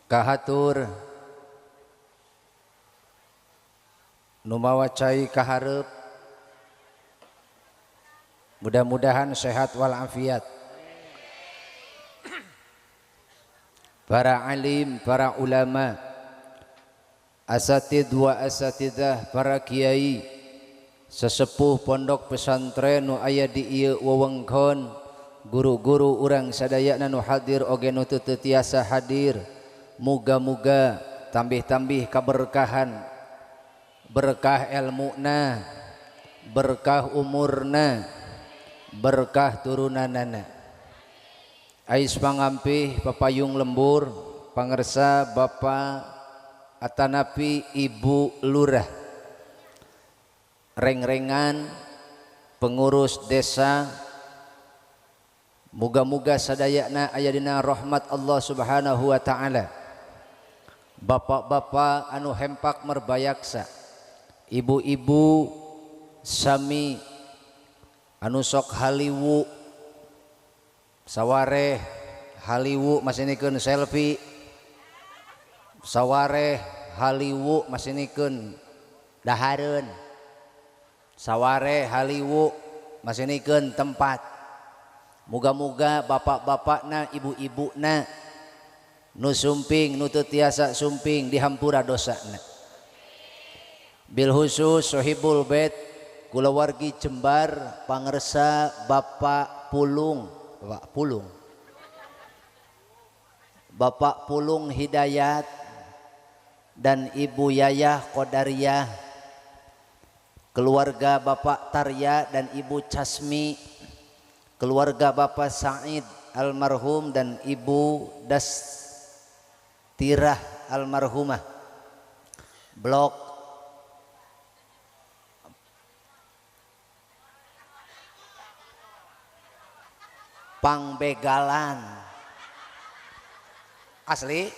Kahatur nu mawa cai kahareup, mudah-mudahan sehat walafiat. Para alim, para ulama, asatid wa asatidah, para kiai, sesepuh pondok pesantren nu aya di ieu wewengkon, guru-guru urang sadayana nu hadir oge nu teu tiasa hadir, muga-muga tambih-tambih kaberkahan, berkah elmuna, berkah umurna, berkah turunanana. Ais pangampih papayung lembur pangersa Bapak atanapi Ibu Lurah, reng-rengan pengurus desa, muga-muga sadayana aya dina rahmat Allah Subhanahu wa taala. Bapak-bapak anu hempak merbayaksa, ibu-ibu sami anu sok haliwu sawareh haliwu masinikeun selfie, sawareh haliwu masinikeun dahareun, sawareh haliwu masinikeun tempat. Muga-muga bapak-bapakna, ibu-ibuna nu sumping nu teu tiasa sumping dihampura dosana. Bil khusus sohibul bait kulawargi Jembar pangersa Bapak Pulung, Bapak Pulung, Bapak Pulung Hidayat dan Ibu Yayah Qadariyah, keluarga Bapak Tarya dan Ibu Casmi, keluarga Bapak Said almarhum dan Ibu Dastirah almarhumah, blok Pangbegalan. Asli?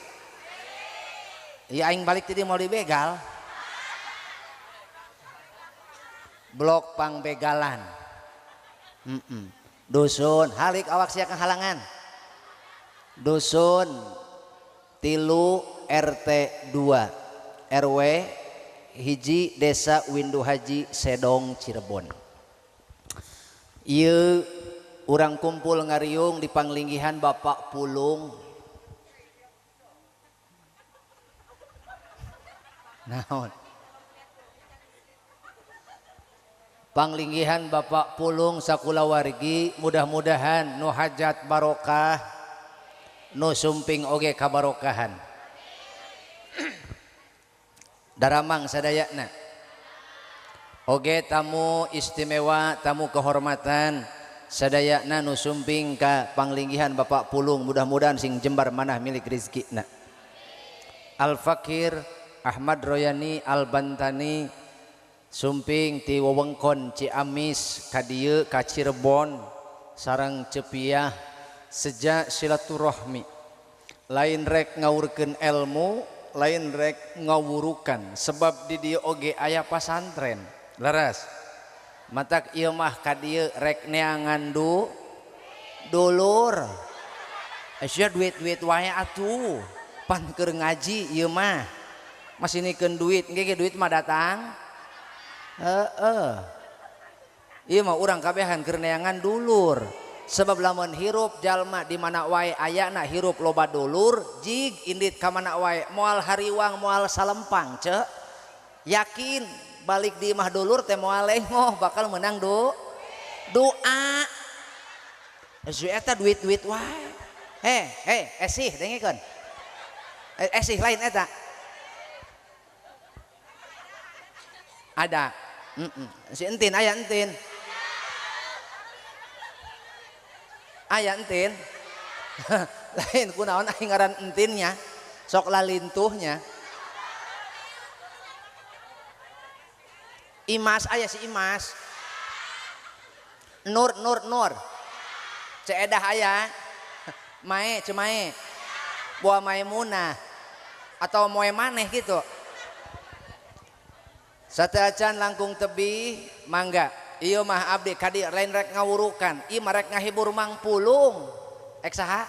Iya aing balik tadi mau dibegal. Blok Pangbegalan. Dusun halik awak sia kehalangan. Dusun 3 RT 2 RW 1 Desa Windu Haji Sedong Cirebon. Ieu urang kumpul ngariung di panglinggihan Bapak Pulung. Naon? Panglinggihan Bapak Pulung sakulawargi, mudah-mudahan nu hajat barokah, nu sumping oge kabarokahan. Daramang sadayana. Oge tamu istimewa, tamu kehormatan sadayana nu sumping ka panglinggihan Bapak Pulung, mudah-mudahan sing jembar manah milik rezekina. Al Fakir Ahmad Royani Al Bantani sumping ti wewengkon Ciamis ka dieu ka Cirebon sareng Cepiah sejak silaturahmi, lain rek ngawurkeun ilmu, lain rek ngawurukan, sebab di dieu oge aya pasantren. Leres matak ieu mah ka dieu rek neangan dulur. Sia duit-duit wae atuh, pan keur ngaji ieu mah masinikeun duit, engke duit mah datang. Heeh. Ieu mah urang kabehan keur neangan dulur. Sebab lamun hirup jalma di mana wae ayana hirup loba dulur, jig indit ka mana wae moal hariwang moal salempang ceu. Yakin balik di imah dulur teh moal lengoh bakal menang doa. Geus eta duit-duit wae. Heh, esih dengekeun. Esih lain eta. Ada. Si Entin aya Entin. Aya Entin. Lain kunaon aing ngaran Entinnya. Sok lalintuhnya. Imas aya si Imas. Nur Nur Nur. Ceedah aya. Mae cemae. Buah Maimunah atau moe maneh gitu. Sateuacan langkung tebih mangga. Ieu mah abdi ka dieu lain rek ngawurukan, ieu mah rek ngahibur Mang Pulung. Ek saha?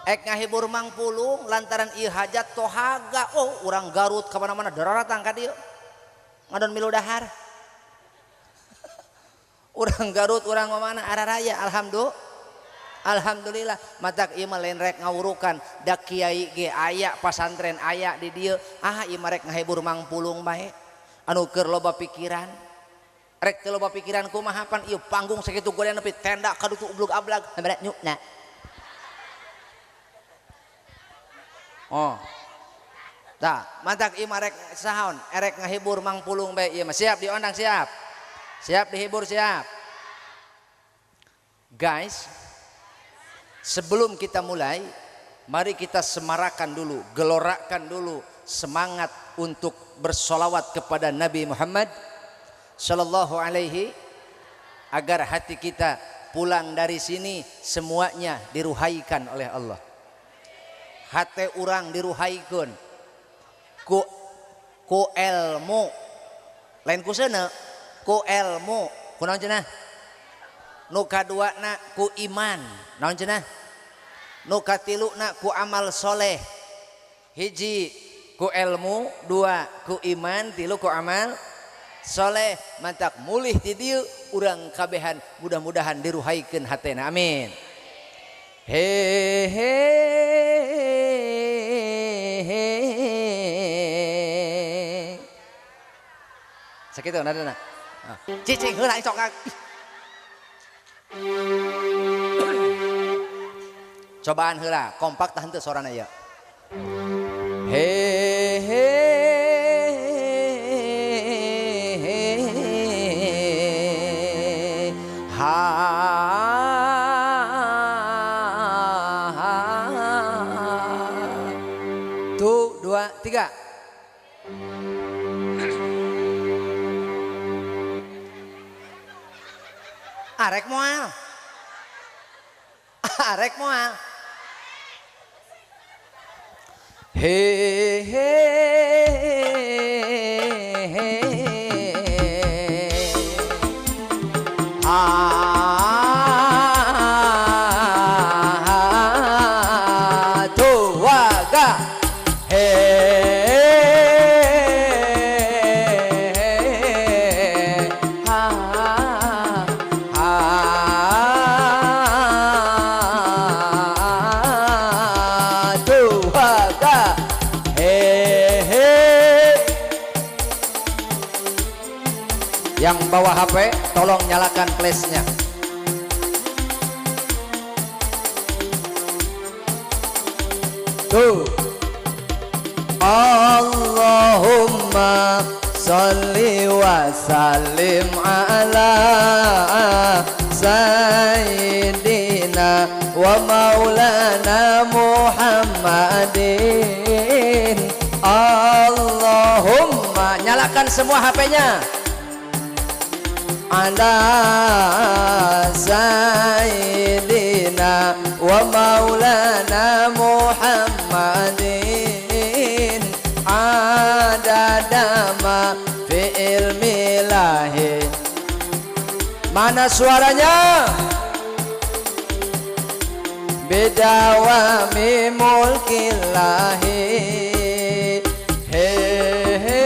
Ek ngahibur Mang Pulung lantaran ieu hajat tohaga. Oh, urang Garut ka mana-mana daratang ka dieu. Ngadon milu dahar. Urang Garut, urang mana araraya, alhamdulillah. Alhamdulillah matak ieu mah lain rek ngawurukan da kiai ge aya pasantren aya di dieu. Ah ieu mah rek ngahibur Mang Pulung bae. Anu keur loba pikiran. Rek teu loba pikiran kumaha pan ieu panggung sakitu golean nepi tenda kadutu ublug ablag. Berat nyukna. Oh. Tah, mantak ieu mah rek sahaon, erek ngahibur Mang Pulung bae ieu mah. Siap diondang siap. Siap dihibur siap. Guys, sebelum kita mulai, mari kita semarakan dulu, gelorakan dulu semangat untuk bersolawat kepada Nabi Muhammad Sallallahu alaihi, agar hati kita pulang dari sini semuanya diruhaikan oleh Allah. Hati urang diruhaikeun ku ilmu, lain ku seuneu, ku ilmu, ku naon cenah? Nu kaduana ku iman, naon cenah? Nu katiluna ku amal soleh. Hiji ku ilmu, dua ku iman, tilu ku amal soleh. Mantak mulih ti dieu urang kabehan mudah-mudahan diruhaikeun hatena, amin. He he he. Sakitu nadana. Cicing heula sok. Cobaan heula, kompak tah henteu sorana ieu. He he he ha. Tuh, dua, tiga. Arek moal. Arek moal. He he he. Ah, tuh, ga. He ha ha tuh, ga. He he. Yang bawa HP tolong nyalakan flashnya. Tuh. Allahumma sholli wa sallim ala sayyidina wa maulana Muhammadin. Allahumma, nyalakan semua HP-nya. Ala sayyidina wa maulana Muhammadin adada ma fi ilmillahi. Mana suaranya? Bidawami mulkillahi. He he.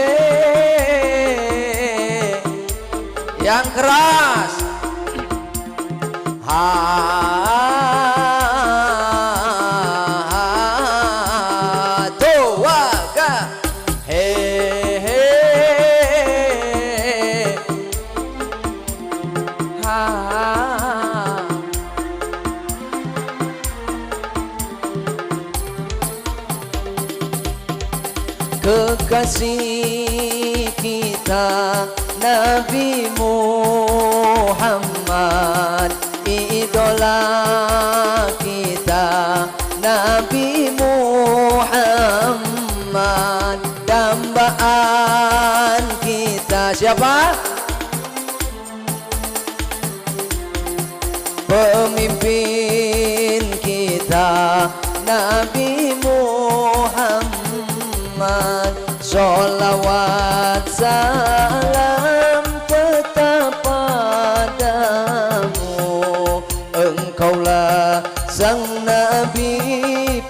Yang keras. Ha, tuh, wa, ga. He he. Ha. Kekasih kita Nabi Muhammad, idola kita Nabi Muhammad, dambaan kita siapa? Pemimpin kita Nabi Muhammad, sholawat salam tetap padamu, engkaulah sang Nabi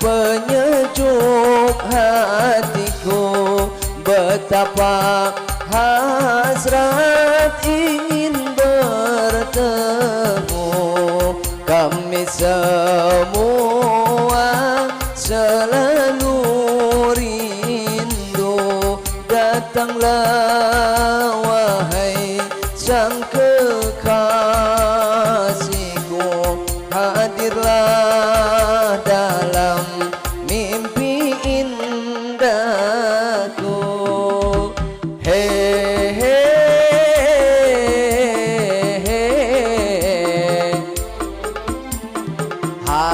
Betapa hasrat ingin bertemu. Kami semua selalu rindu. Datanglah wahai sang kekasihku, hadirlah dalam mimpi indahku. He he he ha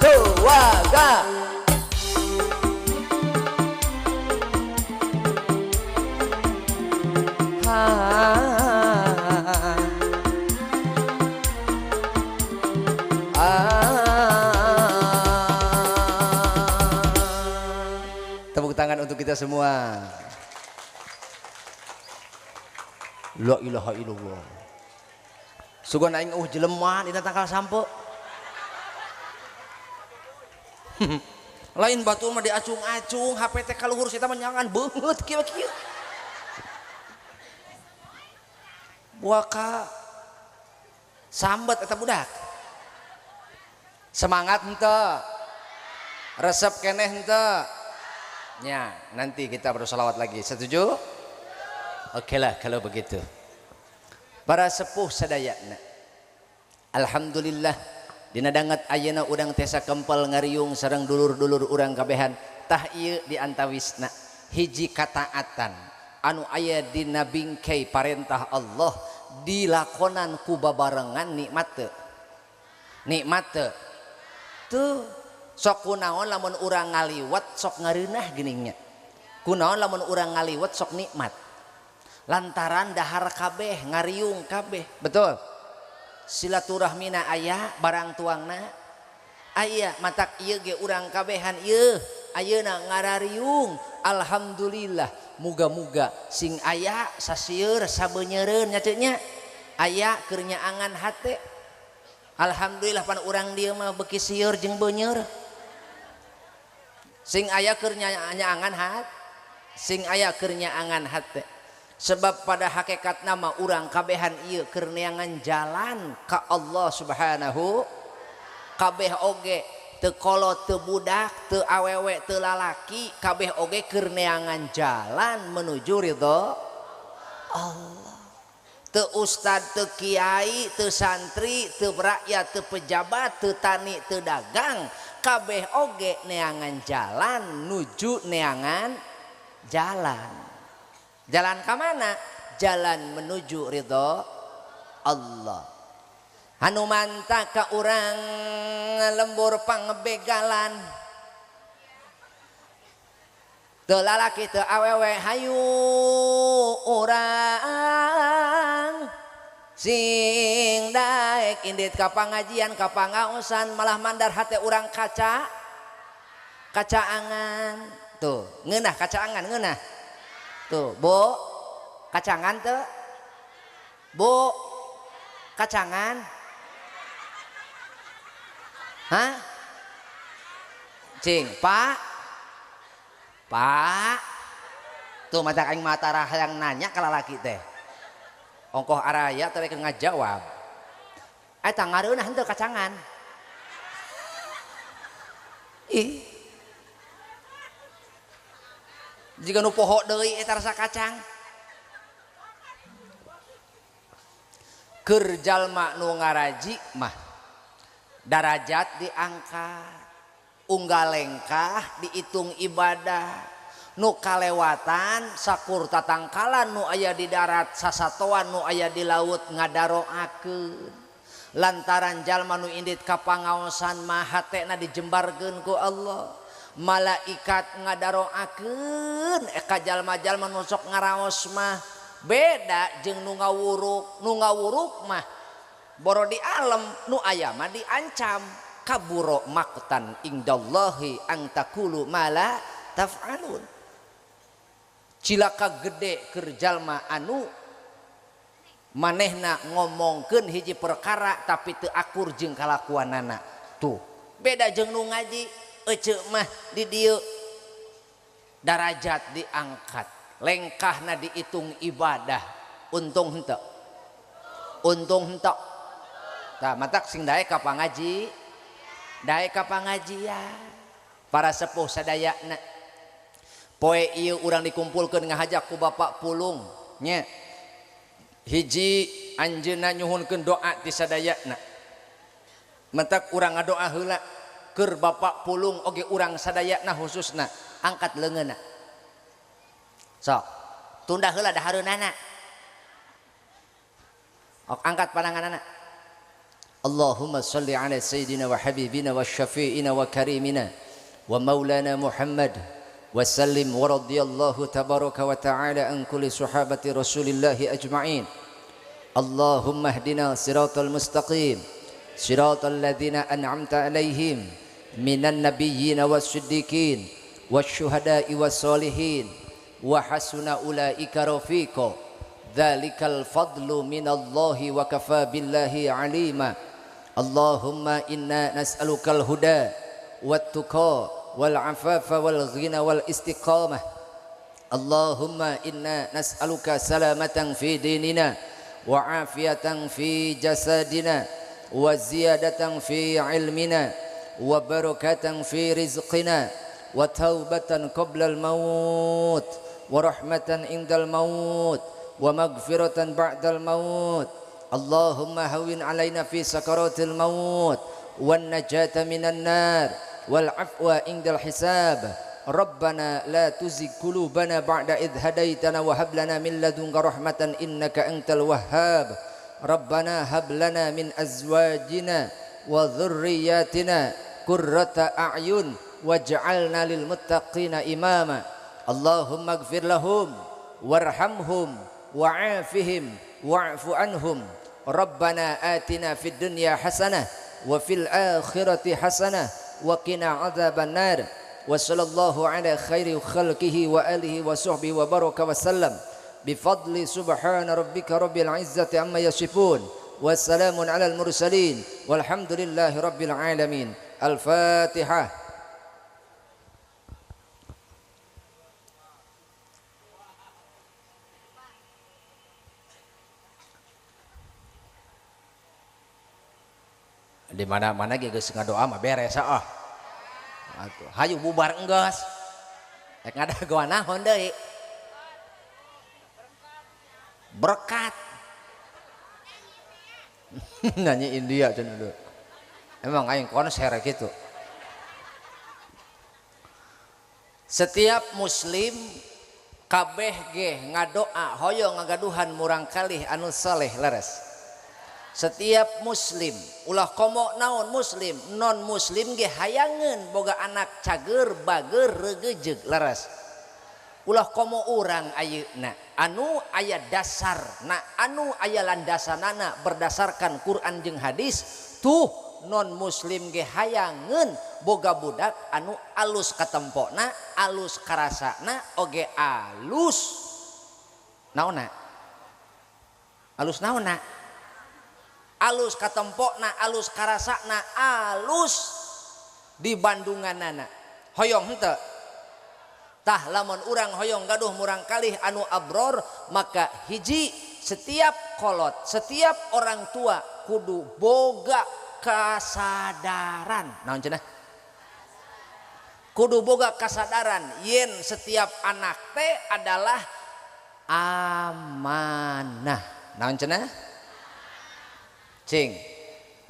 dua ga. Ha Tepuk tangan untuk kita semua. La ilaha illallah. Sugan aing jelema dina tangkal sampe. Lain batur mah diacung-acung, HP teh kaluhur saya mah nyangan beungeut kieu kieu. Waka sambat eta budak. Semangat henteu. Resep keneh henteu. Ya, nanti kita bersolawat lagi. Setuju? Oke lah kalau begitu. Para sepuh sadayana. Alhamdulillah dina danget ayeuna urang tesa kempel ngariung sareng dulur-dulur urang kabehan. Tah ieu di antawisna hiji kataatan anu aya dina bingkai parentah Allah dilakonan ku babarengan nikmat teu. Nikmat teu. Tuh sok kunaon lamun urang ngaliwat sok ngareunah geuning nya. Kunaon lamun urang ngaliwat sok nikmat. Lantaran dahar kabeh ngariung kabeh. Betul. Silaturahmina aya barang tuangna aya matak ieu ge urang kabehan ieu ayeuna ngarariung. Alhamdulillah muga-muga sing aya sasieur sabeunyereun nya teu nya. Aya keur nyaangan hate. Alhamdulillah pan urang dieu mah beuki sieur jeung beunyer. Sing aya keur nyaangan hat, sing aya keur nyaangan hate. Sebab pada hakikat nama urang kabehan ieu keur neangan jalan ka Allah Subhanahu. Kabeh oge teu kolot teu budak teu awewe teu lalaki kabeh oge keur neangan jalan menuju ridho Allah. Teu ustad teu kiai teu santri teu rakyat teu pejabat teu tani teu dagang kabeh oge neangan jalan nuju neangan jalan. Jalan ka mana? Jalan menuju ridho Allah. Hanumanta ka urang lembur pangbegalan. Teu lalaki teu awewe hayu urang sing daek indit ka pangajian ka pangaosan malah mandar hate urang kaca kacaangan. Tuh ngeunah kacaangan ngeunah. Tuh bu kacangan teu bu kacangan. Hah? Cing, Pak. Pak. Tuh mata aing mata yang nanya ka lalaki teh. Ongkoh araya teh rek ngajawab. Eta ngareunah henteu kacangan. Ih. Jiga nu poho deui eta rasa kacang. Keur jalma nu ngaraji mah darajat diangkat, unggal lengkah dihitung ibadah, nu kalewatan sakur tatangkalan nu aya di darat sasatoan nu aya di laut ngadaroakeun. Lantaran jalma nu indit ka pangaosan mah hatena dijembarkeun ku Allah, malaikat ngadaroakeun ka jalma-jalma nu sok ngaraos mah beda jeung nu ngawuruk. Nu ngawuruk mah boro di alam nu aya mah diancam kaburo maktan indallahi ang taqulu mala taf'alun. Cilaka gede keur jalma anu manehna ngomongkeun hiji perkara tapi teu akur jeung kalakuanana. Tuh beda jeung nu ngaji. ece mah di dieu darajat diangkat lengkahna dihitung ibadah untung henteu untung henteu tah matak sing daek ka pangaji daek ka pangajian para sepuh sadayana poe ieu urang dikumpulkeun ngahajak ku Bapak Pulung nya hiji anjeunna nyuhunkeun doa ti sadayana matak urang ngadoa heula keur Bapak Pulung oge urang sadayana khususna angkat leungeunna sok tunda heula dahareunana ok angkat pandanganana. Allahumma shalli ala sayyidina wa habibina wa syafi'ina wa karimina wa maulana Muhammad wa sallim wa radhiyallahu tabaraka wa ta'ala an kulli sahabati rasulillahi ajma'in. Allahumma ihdina siratal mustaqim siratal ladzina an'amta alaihim minan nabiyyin was-siddiqin wasyuhada'i was-solihin wa hasuna ulaika rafiqa. Dzalikal fadlu minallahi wa kafa billahi alima. Allahumma inna nas'alukal huda wat tuqa wal afafa wal ghina wal istiqamah. Allahumma inna nas'aluka salamatan fi dinina wa afiatan fi jasadina wa ziyadatan fi ilmina wa barakatan fi rizqina wa taubatan qabla al maut wa rahmatan indal maut wa maghfiratan ba'dal maut. Allahumma hawwin alaina fi sakaratil maut wan najata minan nar wal afwa indal hisab. Rabbana la tuzigh qulubana ba'da idh hadaitana wa hab lana min ladunka rahmatan innaka antal wahhab. Rabbana hab lana min azwajina wa dhurriyyatina qurrata a'yun waj'alna lil muttaqina imama. Allahumma ighfir lahum warhamhum wa'afihim wa'fu anhum. Rabbana atina fid dunya hasanah wa fil akhirati hasanah wa qina adzaban nar. Wa sallallahu ala khairi khalqihi wa alihi wa sahbihi wa baraka wa sallam. Bifadli subhana rabbika rabbil izzati amma yasifun wa salamun alal mursalin walhamdulillahi rabbil alamin. Al-Fatihah. Di mana-mana ge geus ngadoa mah beres ah. Atuh hayu bubar enggeus. Rek ngadagoan naon deui. Berkat. Nyanyi India cenah deui. Emang aing konser kitu. Setiap muslim kabeh ge ngadoa hoyong ngagaduhan murang kalih anu saleh leres. Setiap muslim ulah komo naon muslim non muslim ge hayangeun boga anak cager bager regejeug leres. Ulah komo urang ayeuna anu aya dasar na anu aya landasanana berdasarkan Quran jeung hadis tuh non muslim ge hayangeun boga budak anu alus katempona alus karasana oge alus naonna alus naonna alus katempokna alus karasana alus di bandunganana hoyong henteu. Tah lamun urang hoyong gaduh murang kalih anu abror maka hiji setiap kolot setiap orang tua kudu boga kasadaran naon cenah kudu boga kasadaran yen setiap anak teh adalah amanah naon cenah. Cing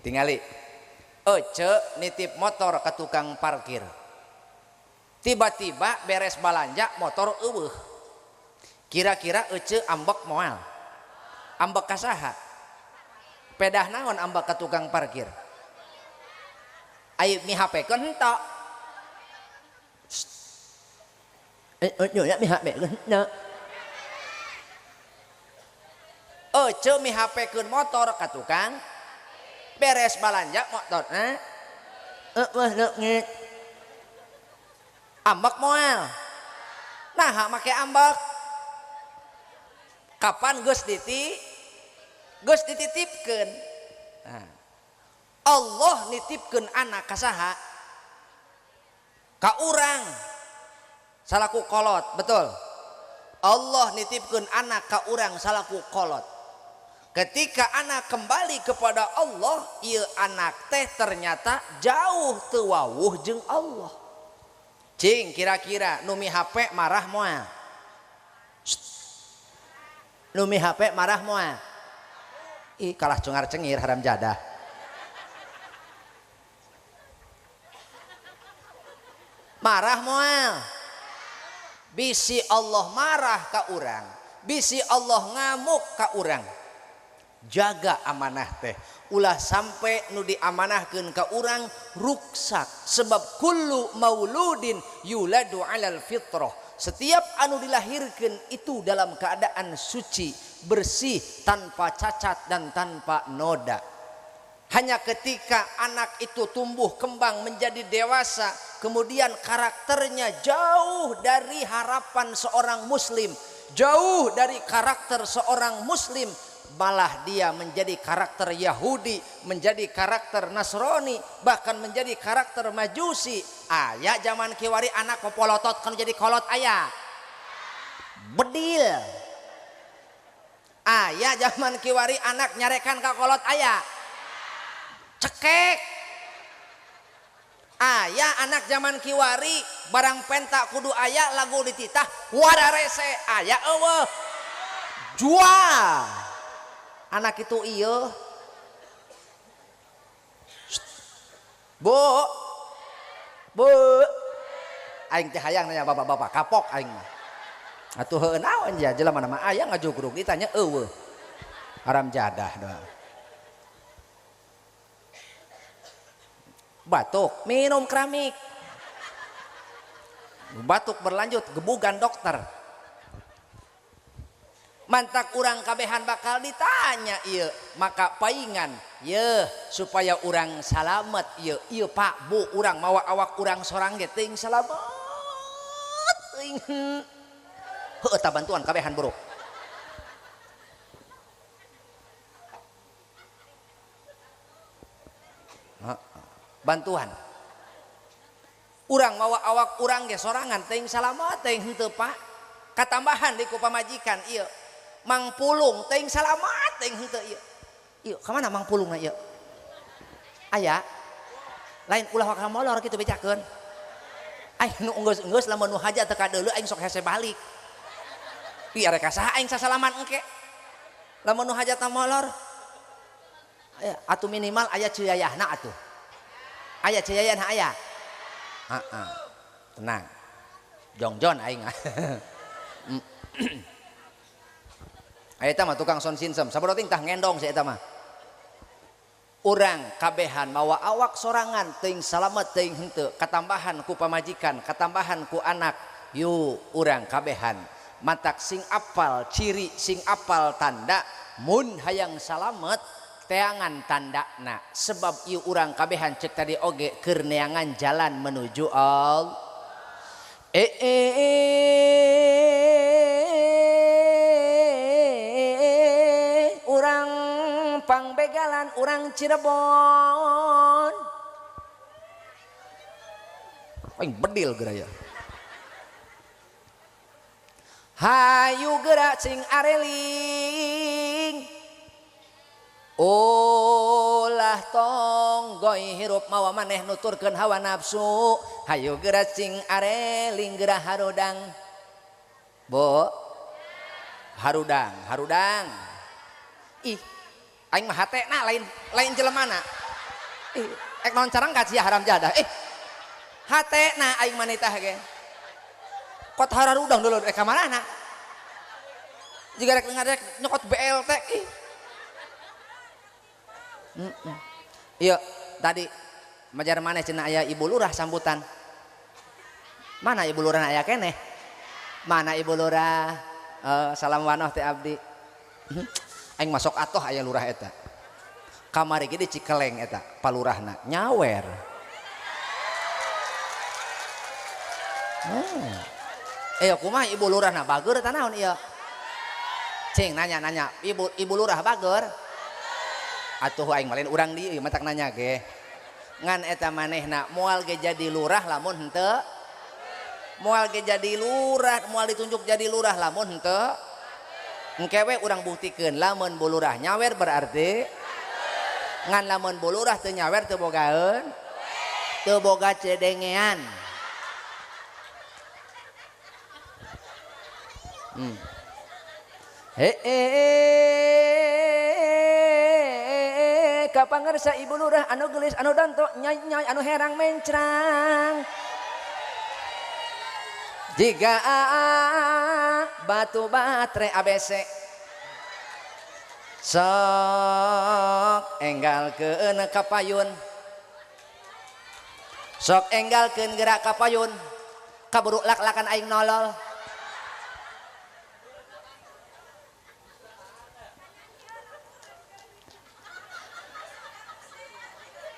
tingali ece nitip motor ke tukang parkir tiba-tiba beres balanja motor eueuh kira-kira ece ambek moal ambek kasaha pedah naon ambek ke tukang parkir ayo mi HP keun henteu mi HP keun henteu ece mi HP keun motor ka tukang beres balanja motor ambek moal nah make ambek kapan geus geus dititipkeun. Nah, Allah nitipkeun anak ka saha? Ka urang salaku kolot, betul. Allah nitipkeun anak ka urang salaku kolot. Ketika anak kembali kepada Allah, ieu anak teh ternyata jauh teu wawuh jeung Allah. Cing kira-kira nu mi HP marah moal? Nu mi HP marah moal? Ih kalah cengar cengir haram jadah. Marah moal? Bisi Allah marah ka urang, bisi Allah ngamuk ka urang. Jaga amanah teh, ulah sampai nu diamanahkeun ka urang ruksak. Sebab kullu mauludin yuladu alal fitrah. Setiap anu dilahirkeun itu dalam keadaan suci, bersih, tanpa cacat dan tanpa noda. Hanya ketika anak itu tumbuh kembang menjadi dewasa, kemudian karakternya jauh dari harapan seorang muslim, jauh dari karakter seorang muslim, malah dia menjadi karakter Yahudi, menjadi karakter Nasrani, bahkan menjadi karakter Majusi. Aya zaman kiwari anak popolotot kan jadi kolot aya. Bedil. Aya zaman kiwari anak nyarekan ka kolot aya. Cekek. Aya anak zaman kiwari barang penta kudu aya lagu dititah wararese aya eueuh. Jual. Anak itu iya. Bu. Bu. Aing teh hayang nanya bapak-bapak kapok aing mah. Atuh heueuh naon ya jelema mah aya ngajugruk ditanya eueuh. Haram jadah doang. Batuk, minum keramik. Batuk berlanjut gebugan dokter. Mantak urang kabehan bakal ditanya ieu, maka paingan ye supaya urang salamet ieu. Ieu Pak Bu urang mawa awak urang sorang ge teuing salamet teuing. Heueuh ta bantuan kabehan buruk. Bantuan. Urang mawa awak urang ge sorangan teuing salamet teuing henteu Pak. Katambahan di ku pamajikan ieu. Mang Pulung teuing salamat teuing henteu ieu. Ieu ka mana Mang Pulungna ieu? Aya. Lain ulah waka molor kitu becakeun. Aing nu enggeus-enggeus lamun nu hajat teu kadeuleu aing sok hese balik. Ih arek ka saha aing sasalaman engke. Lamun nu hajatna molor. Aya atuh minimal aya ceuyayahna atuh. Aya ceuyayahna aya. Heeh. Tenang. Jongjon aing. Eta mah tukang son sinsem, sabaroting tah ngendong si eta mah. Urang kabehan mawa awak sorangan teuing salamet teuing henteu, katambahan ku pamajikan, katambahan ku anak, yu urang kabehan. Matak sing apal ciri, sing apal tanda, mun hayang salamet teangan tandana. Sebab ieu urang kabehan cek tadi oge keur neangan jalan menuju Allah. Urang pangbegalan urang Cirebon. Aing bedil geraya. Hayu gerak sing areling. Ulah tonggoi hirup mawa maneh nuturkeun hawa nafsu. Hayu gerak sing areling gerah harudang. Bu. Harudang, harudang. Ih, aing mah hatena lain lain jelemana. Ih, ek naon carangkat sia haram jadah. Eh, hatena aing manitah ge. Kot hararudang dulu rek ka marana. Jiga rek ngarek nyokot BLT ih. Iya, tadi majar maneh cenah aya ibu lurah sambutan. Mana ibu lurah aya keneh? Mana ibu lurah? Salam wanoh teh abdi. Aing masuk atoh aya lurah eta. Kamari ge di Cikeleng eta palurahna nyawer. Kumaha ibu lurahna bager eta naon ieu? Cing nanya-nanya, ibu lurah bager? Atuh aing mah lain urang dieu matak nanya ge. Ngan eta manehna moal ge jadi lurah lamun henteu Moal ge jadi lurah, moal ditunjuk jadi lurah lamun henteu. Engke we urang buktikeun lamun bu lurah nyawer berarti ngan lamun bu lurah teu nyawer teu bogaeun. Teu boga cedengean. Kapangersa ibu lurah anu geulis anu danto nyai nyai anu herang mencrang. Jika batu baterai ABC sok enggalkeun ka payun, sok enggalkeun gerak ka payun, kaburu lak-lakan aing nolol.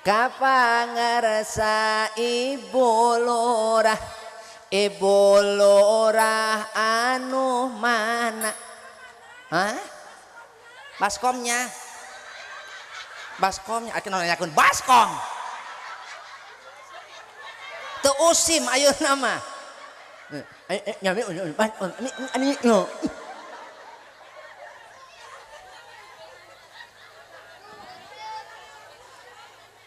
Kapangersa ibu lurah, ibu lurah anu mana? Hah? Baskomnya, baskomnya, akhirnya nanyakeun baskom. Teu usim ayeuna mah.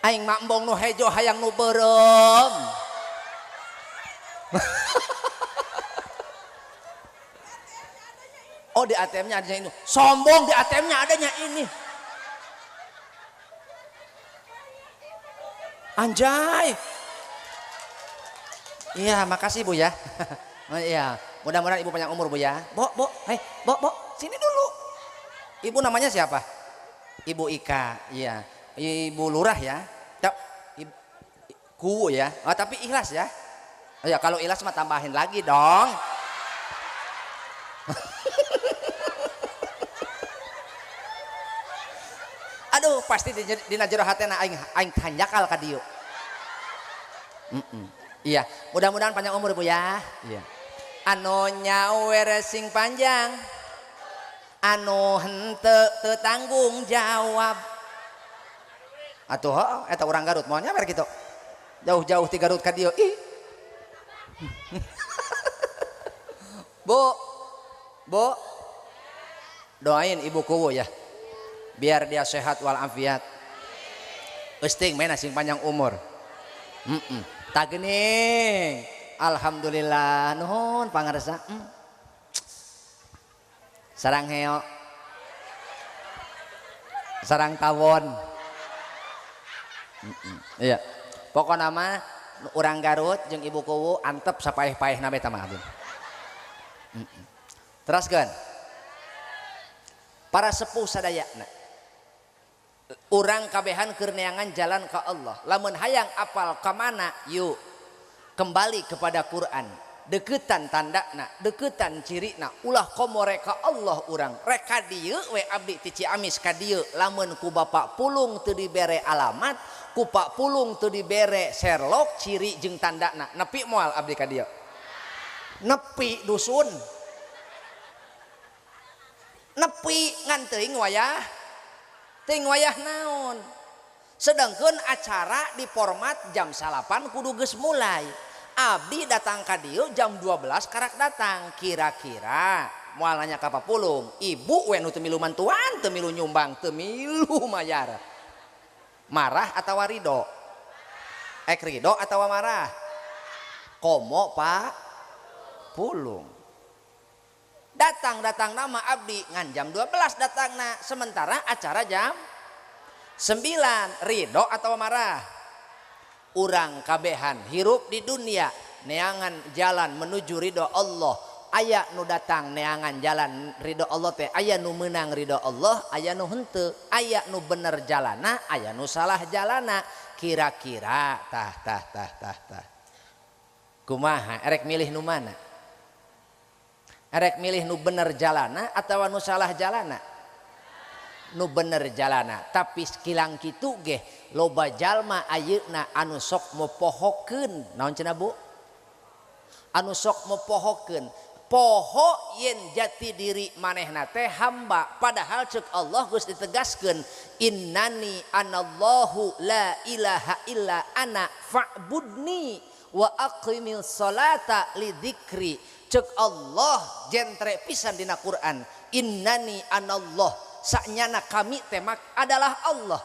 Aing mah embong nu hejo hayang nu beureum. Oh di ATM-nya adanya ini. Sombong di ATM-nya adanya ini. Anjay. Iya, makasih Bu ya. Iya, mudah-mudahan Ibu panjang umur Bu ya. Bo, bo, hei, bo, bo, sini dulu. Ibu namanya siapa? Ibu Ika, iya. Ibu lurah ya. Ku ya. Oh, tapi ikhlas ya. Oh, ya kalau ikhlas mah tambahin lagi dong. Aduh, pasti dina jero hatena aing aing hanjakal ka dieu. Iya, mudah-mudahan panjang umur Bu ya. Iya. Anu nyawer sing panjang, anu henteu teu tanggung jawab. Atuh heuh eta urang Garut moal nyawer kitu. Jauh-jauh ti Garut ka dieu. Ih. Bu. Bu. Doain ibu kuwu ya. Biar dia sehat walafiat. Eusting mena sing panjang umur. Tah geuning. Alhamdulillah nuhun pangarsa. Sarang heo. Sarang tawon. Iya. Pokona mah urang Garut jeung ibu kuwu antep sapaeh-paehna bae tah mah abdi. Teraskeun. Para sepuh sadayana. Urang kabehan keur neangan jalan ka Allah. Lamun hayang apal ka mana yuk kembali kepada Quran. Deketan tandana, deketan cirina, ulah komo reka Allah urang. Reka dieu we abdi ti Ciamis ka dieu lamun ku Bapak Pulung teu dibere alamat, ku Pak Pulung teu dibere Sherlock ciri jeung tandana. Nepi moal abdi ka dieu. Nepi dusun. Nepi ngan teuing wayah. Teuing wayah naon. Sedangkeun acara di format jam 9 kudu geus mulai. Abdi datang ka dieu jam 12 karak datang. Kira-kira moal nanya ka Pak Pulung, ibu we nu teu milu mantuan, teu milu nyumbang, teu milu mayar. Marah atawa ridho? Ek ridho atawa marah? Komo Pak Pulung. Datang-datang nama abdi ngan jam 12 datangna, sementara acara jam 9. Ridho atau marah? Urang kabehan hirup di dunia neangan jalan menuju ridho Allah. Aya nu datang neangan jalan ridho Allah teh, aya nu meunang ridho Allah, aya nu henteu, aya nu bener jalana, aya nu salah jalana. Kira-kira tah tah tah tah tah. Kumaha erek milih nu mana? Erek milih nu bener jalana atawa nu salah jalana? Nu bener jalana. Tapi kilang kitu ge loba jalma ayeuna anu sok mopohokeun. Naon cenah Bu? Anu sok mopohokeun. Poho yen jati diri manehna teh hamba, padahal ceuk Allah geus ditegaskeun innani anallahu la ilaha illa ana fa'budni Wa aqimil salata li dzikri. Cek Allah jentre pisan dina Quran. Innani anallah, saknyana kami temak adalah Allah.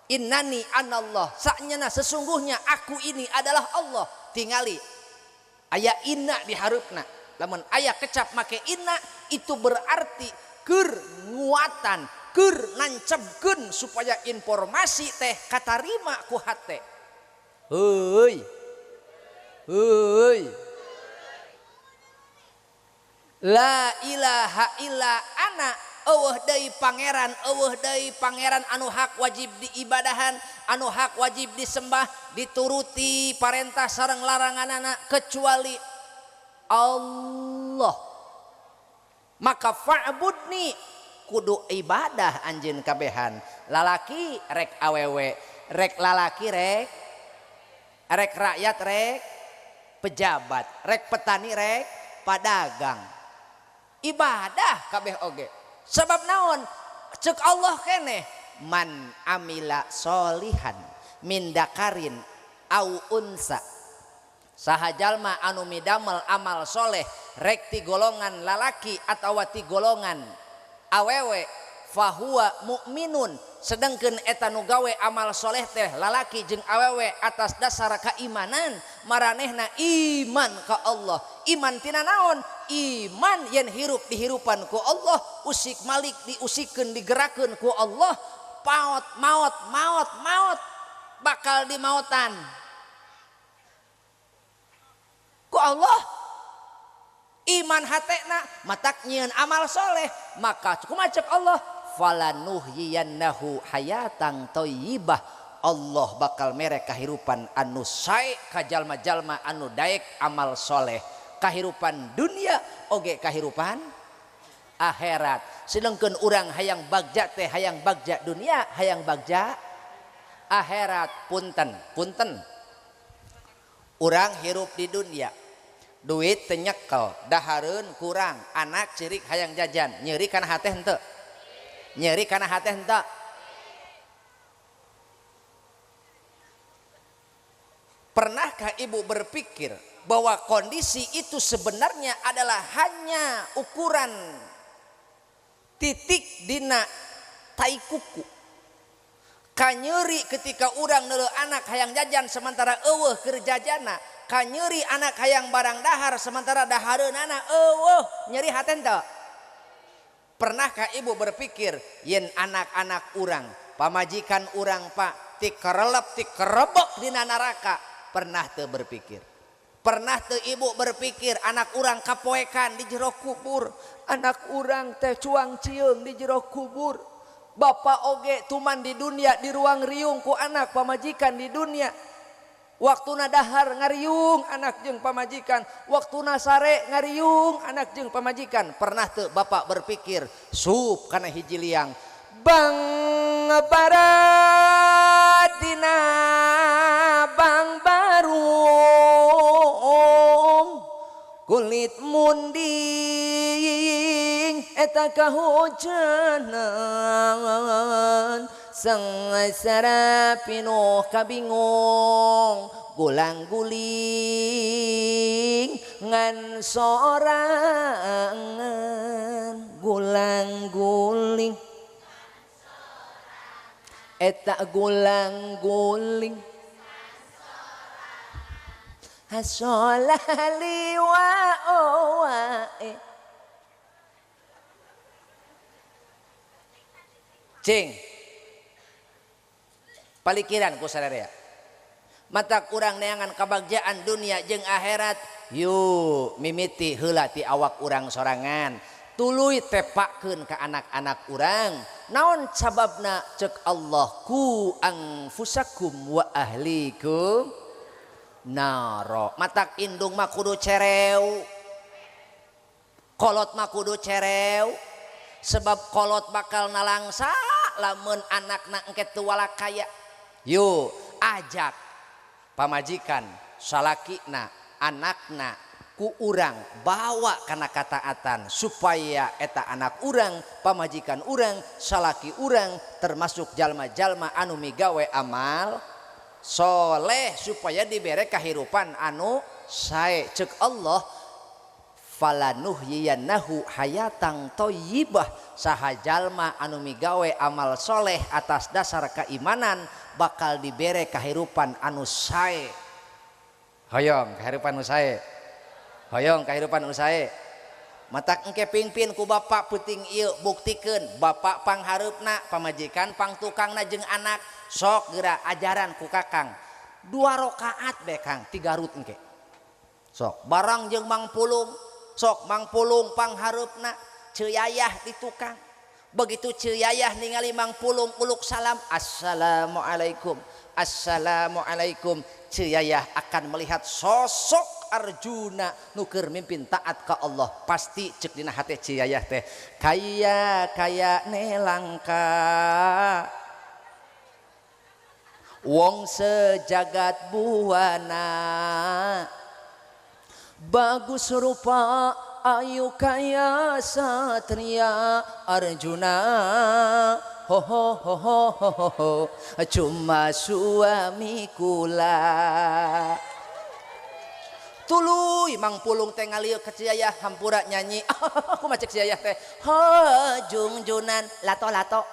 Innani anallah, saknyana sesungguhnya aku ini adalah Allah. Tingali aya inna di hareupna. Lamun aya kecap make inna itu berarti keur nguatan, keur nancebkeun supaya informasi teh katarima ku hate. Heuy. Heuy. La ilaha illa ana, eueuh deui pangeran, eueuh deui pangeran anu hak wajib diibadahan, anu hak wajib disembah, dituruti parentah sareng laranganana kecuali Allah. Maka fa'budni, kudu ibadah anjeun kabehan. Lalaki rek awewe, rek lalaki rek rek rakyat rek pejabat, rek petani rek padagang. Ibadah kabeh oge. Sebab naon? Cek Allah keneh, man amila solihan min dakarin au unsa. Saha jalma anu midamel amal soleh rek ti golongan lalaki atawa ti golongan awewe fahuwa mukminun, sedangkeun eta nu gawe amal soleh teh lalaki jeung awewe atas dasar keimanan, maranehna iman ka Allah. Iman tina naon? Iman yen hirup dihirupan ku Allah, usik malik diusikeun digerakkeun ku Allah, paot maot maot maot bakal dimautan ku Allah. Iman hatena matak nyieun amal soleh, maka kumaha cek Allah? Falanuhyiyannahu hayatan thayyibah. Allah bakal mere kahirupan anu sae ka jalma-jalma anu daek amal soleh, kahirupan dunia oge kahirupan akhirat. Sedengkeun urang hayang bagja teh hayang bagja dunia, hayang bagja akhirat. Punten, punten. Urang hirup di dunia, duit teu nyekel, dahareun kurang, anak cirik hayang jajan, nyeri kana hate henteu? Nyeri kana hate henteu? Pernahkah ibu berpikir bahwa kondisi itu sebenarnya adalah hanya ukuran titik dina tai kuku? Kanyeri ketika urang neuleuh anak hayang jajan sementara eueuh keur jajana, kanyeri anak hayang barang dahar sementara dahareunana eueuh, nyeri hate henteu? Pernahkah ibu berpikir yen anak-anak urang, pamajikan urang pak tikerelep tikerebek dina neraka? Pernah teu berpikir? Pernah teu ibu berpikir anak urang kapoekan di jero kubur, anak urang teh cuang cieung di jero kubur, bapak oge tuman di dunia di ruang riung ku anak pamajikan di dunia. Waktuna dahar ngariung anak jeung pamajikan, waktuna sare ngariung anak jeung pamajikan. Pernah teu bapak berpikir sup kana hiji liang bang baradina bang barung kulit munding eta kahujanan sengsara pinuh kabingung gulang guling ngan sorangan gulang guling eta gulang guling hasolali wa owae. Cing palikiran ku sararea mata kurang neangan kabagjaan dunia jeung akhirat. Yuk mimiti heula ti awak urang sorangan, tuluy tepakkeun ka anak-anak urang. Naon sababna? Cek Allah, ku anfusakum wa ahlikum naro. Matak indung mah kudu cereu, kolot mah kudu cereu, sebab kolot bakal nalangsa lamun anakna engke teu walakaya. Yuk ajak pamajikan, salakina, anakna ku urang bawa kana kataatan supaya eta anak urang, pamajikan urang, salaki urang termasuk jalma-jalma anu migawe amal Soleh supaya dibere kahirupan anu sae. Cek Allah falanuhyiyannahu hayatan thayyibah, saha jalma anu migawe amal soleh atas dasar keimanan bakal dibere kahirupan anu sae. Hoyong kahirupan anu sae. Hoyong kahirupan anu sae. Matak engke pingpin ku bapak peuting ieu buktikeun bapak panghareupna pamajikan pangtukangna jeung anak sok geura ajaran ku kakang 2 rakaat be Kang 3 rut engke sok barang jeung Mang Pulung sok Mang Pulung panghareupna Ceu Yayah di tukang begitu Ceu Yayah ningali Mang Pulung uluk salam assalamualaikum assalamualaikum. Ceu Yayah akan melihat sosok Arjuna nu keur mimpin taat ka Allah pasti cek dina hate Ceu Yayah teh kaya kaya nelangka wong sejagat buana bagus rupa ayu kaya satria Arjuna ho ho ho ho ho ho cuma suami kula. Tuluy Mang Pulung teh ngalieu ka Ceu Yayah hampura nyanyi aku mah cek Ceu Yayah teh ho jungjunan lato-lato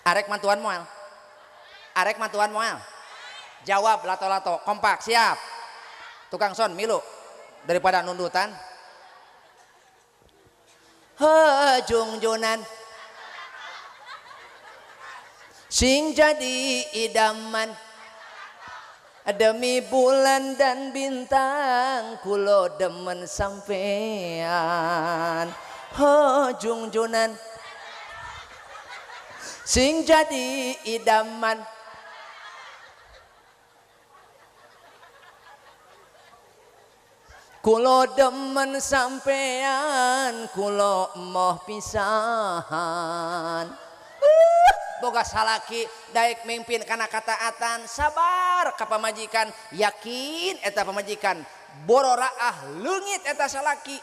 arek mantuan moal arek mantuan moal jawab lato-lato kompak siap tukang son milu daripada nundutan ho jungjunan sing jadi idaman demi bulan dan bintang kulo demen sampean ho jungjunan sing jadi idaman kulo demen sampean kulo emoh pisahan. Boga salaki daek mimpin kana kataatan sabar ka pamajikan yakin eta pamajikan bororaah leungit eta salaki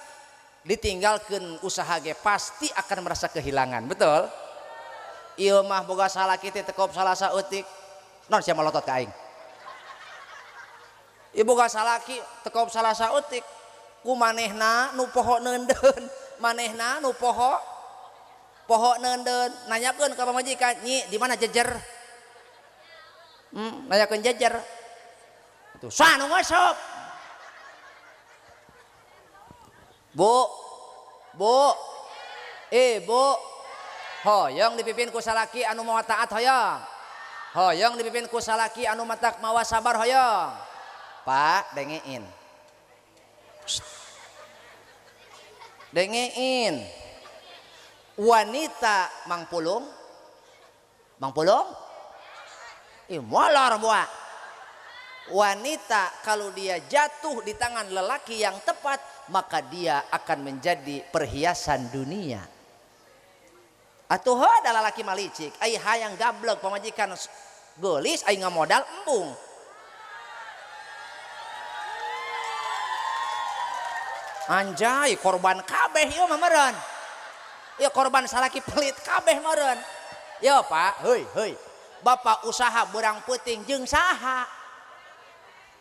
ditinggalkeun usaha ge pasti akan merasa kehilangan betul. Ieu mah boga salaki teh tekop salah saeutik non sia malotot ka aing. Ieu boga salaki tekop salah saeutik ku manehna nu poho neundeun manehna nu poho poho neundeun nanyakeun ka pamajikan nyi di mana jejer nanyakeun jejer atuh saha nu ngosop bu bu bu hoyong dipimpin ku salaki anu mawa taat hoyong hoyong dipimpin ku salaki anu matak mawa sabar hoyong. Pak dengein dengein wanita Mang Pulung Mang Pulung ih molor buah wanita kalau dia jatuh di tangan lelaki yang tepat maka dia akan menjadi perhiasan dunia. Atuh ada lalaki malicik ai hayang gablek pamajikan geulis ai ngamodal embung anjay korban kabeh ieu mah meureun. Ya korban salaki pelit kabeh meureun. Yo Pak, heuy heuy. Bapak usaha berang peuting jeung saha?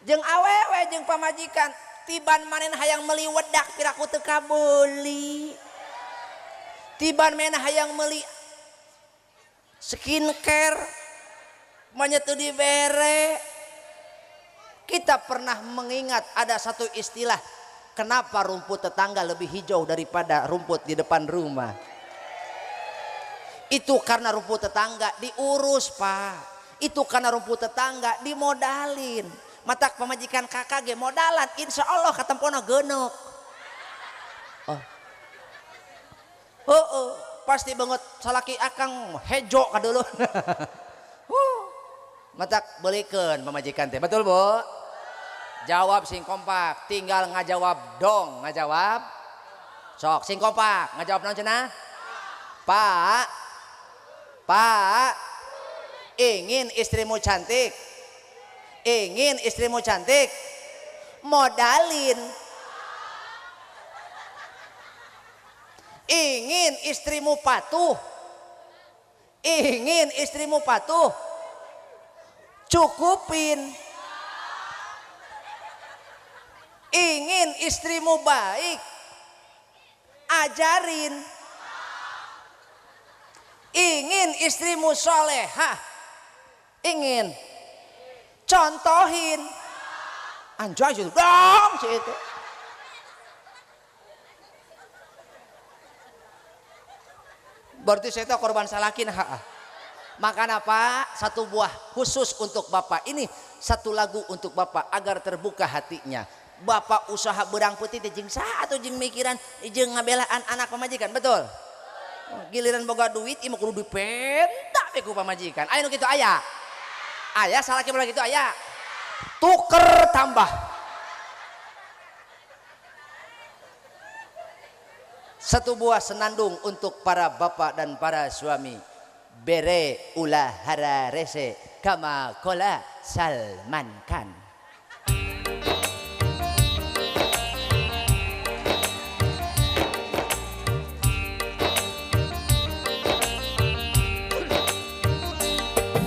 Jeung awewe jeung pamajikan tiban manen hayang meuli wedak piraku teu kabeuli. Tiban manen hayang meuli skincare manya teu dibere. Kita pernah mengingat ada satu istilah kenapa rumput tetangga lebih hijau daripada rumput di depan rumah? Itu karena rumput tetangga diurus, Pak. Itu karena rumput tetangga dimodalin. Matak pamajikan kakak ge modalan, insya Allah katempona geunok. Oh. Oh, oh, pasti banget salaki akang hejo kadulu. Matak belikeun pamajikan teh. Betul, Bu? Jawab sing kompak, tinggal ngajawab dong, ngajawab. Sok sing kompak, ngajawab naon cenah? Pak. Pak. Ingin istrimu cantik. Ingin istrimu cantik. Modalin. Ingin istrimu patuh. Ingin istrimu patuh. Cukupin. Ingin istrimu baik, ajarin. Ingin istrimu solehah, ingin, contohin. Anjay situ dong situ. Berarti saya tahu korban salakin. Ha. Makan apa? Satu buah khusus untuk bapak. Ini satu lagu untuk bapak agar terbuka hatinya. Bapak usaha berang putih teh jeung saha atuh jeung mikiran jeung ngabelaan anak pamajikan, betul? Giliran boga duit ieu mah kudu dipenta we ku pamajikan. Aya nu kitu aya? Aya salaki mah kitu aya. Tuker tambah. Satu buah senandung untuk para bapak dan para suami. Bere ulah hararese kama kola Salman Khan.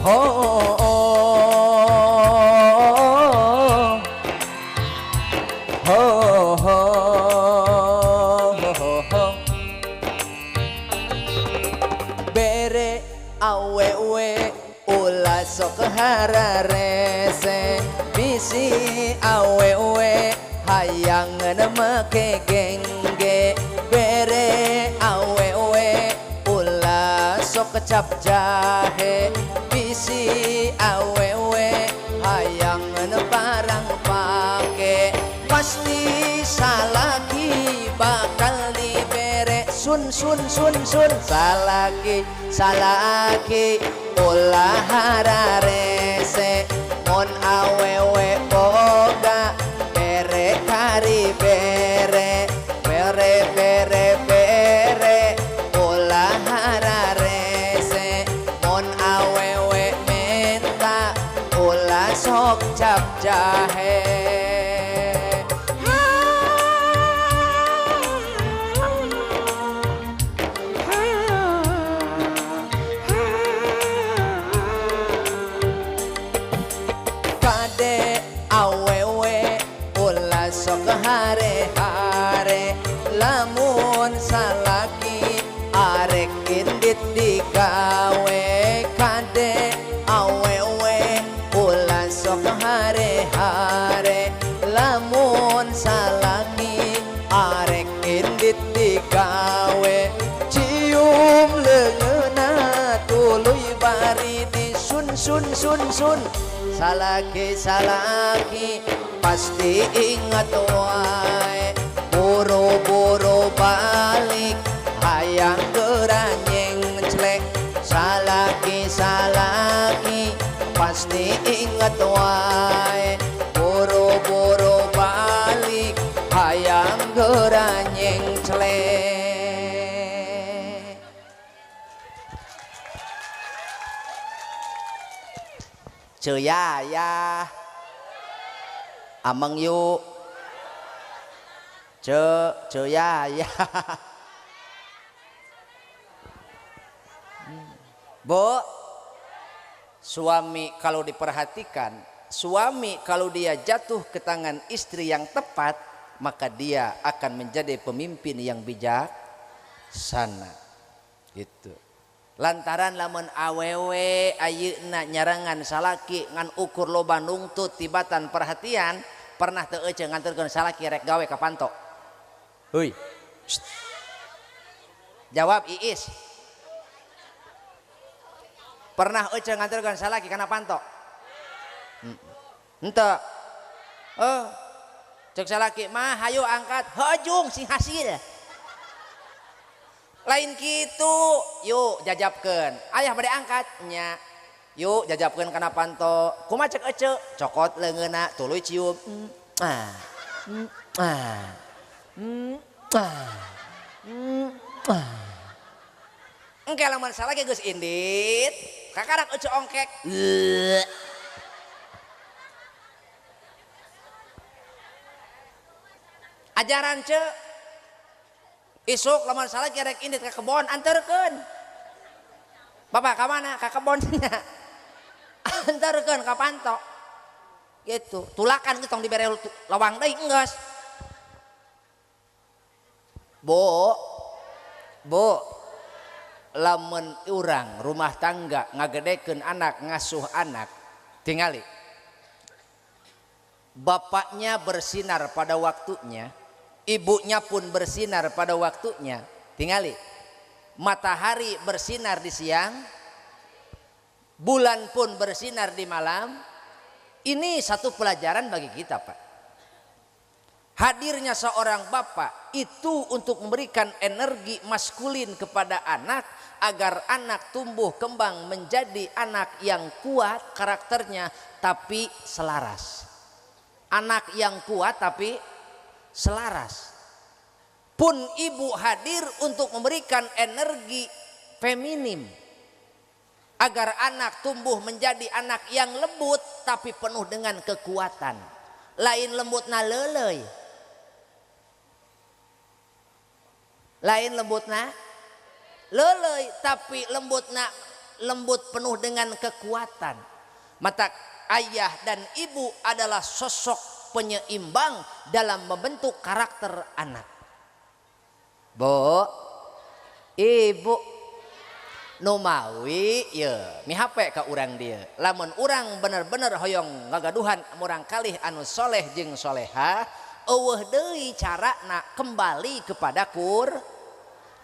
Ho ho ho ho ho. Bere awewe ulah sok hararese, bisi awewe hayang make gengge. Bere awewe ulah sok kecap jahe, bisi awewe hayang barang pake. Pasti salaki bakal dibere sun sun sun sun. Salaki salaki ulah hararese, mun awewe boga bere kari bere bere bere bere ulah hararese, mun awewe menta ulah sok cap jahe. Kade awewe ulah sok hare-hare, lamun salaki arek indit digawe. Kade awewe ulah sok hare-hare, lamun salaki arek indit digawe. Cium leungeunna tuluy bari disun sun sun sun. Salaki salaki pasti ingat wae, buru-buru balik hayang geranyeng clek. Salaki salaki pasti ingat wae, buru-buru balik hayang geranyeng clek. Ceya ya ameng yuk ce ceya ya. Bu, suami kalau diperhatikan, suami kalau dia jatuh ke tangan istri yang tepat, maka dia akan menjadi pemimpin yang bijaksana. Gitu. Lantaran lamun awewe ayeuna nyarangan salaki ngan ukur loba nungtut tibatan perhatian, pernah teu euceu nganterkeun salaki rek gawe ka panto. Heuy. Jawab Iis. Pernah euceu nganterkeun salaki kana panto? Henteu. Oh. Cek salaki mah hayu angkat, hojung sing hasil. Lain kitu, yuk jajabkeun. Ayah bade angkat nya. Yuk jajabkeun kana panto. Kumaha cek ece? Cokot leungeunna tuluy cium. Ah. Ah. Ah. Ah. Engke lamun salaki geus indit, kakarak ece ongkek. Ajaran ce isuk lamun salaki rek indit ka kebon anterkeun. Bapak ka mana? Ka kebon nya. Antarkeun ka panto. Gitu. Tulakan geus tong dibere lawang deui enggeus. Bu. Bu. Lamun urang rumah tangga ngagedekeun anak, ngasuh anak, tingali. Bapaknya bersinar pada waktunya, ibunya pun bersinar pada waktunya. Tingali. Matahari bersinar di siang, bulan pun bersinar di malam. Ini satu pelajaran bagi kita, Pak. Hadirnya seorang bapak itu untuk memberikan energi maskulin kepada anak agar anak tumbuh kembang menjadi anak yang kuat karakternya tapi selaras. Anak yang kuat tapi selaras. Pun ibu hadir untuk memberikan energi feminim agar anak tumbuh menjadi anak yang lembut tapi penuh dengan kekuatan. Lain lembutna leuleuy. Lain lembutna leuleuy tapi lembutna lembut penuh dengan kekuatan. Mata ayah dan ibu adalah sosok penyeimbang dalam membentuk karakter anak. Bu, ibu nu mawi ye mihape ka urang dieu. Lamun urang bener-bener hoyong ngagaduhan murang kalih anu soleh jeung soleha, eueuh deui carana kembali kepada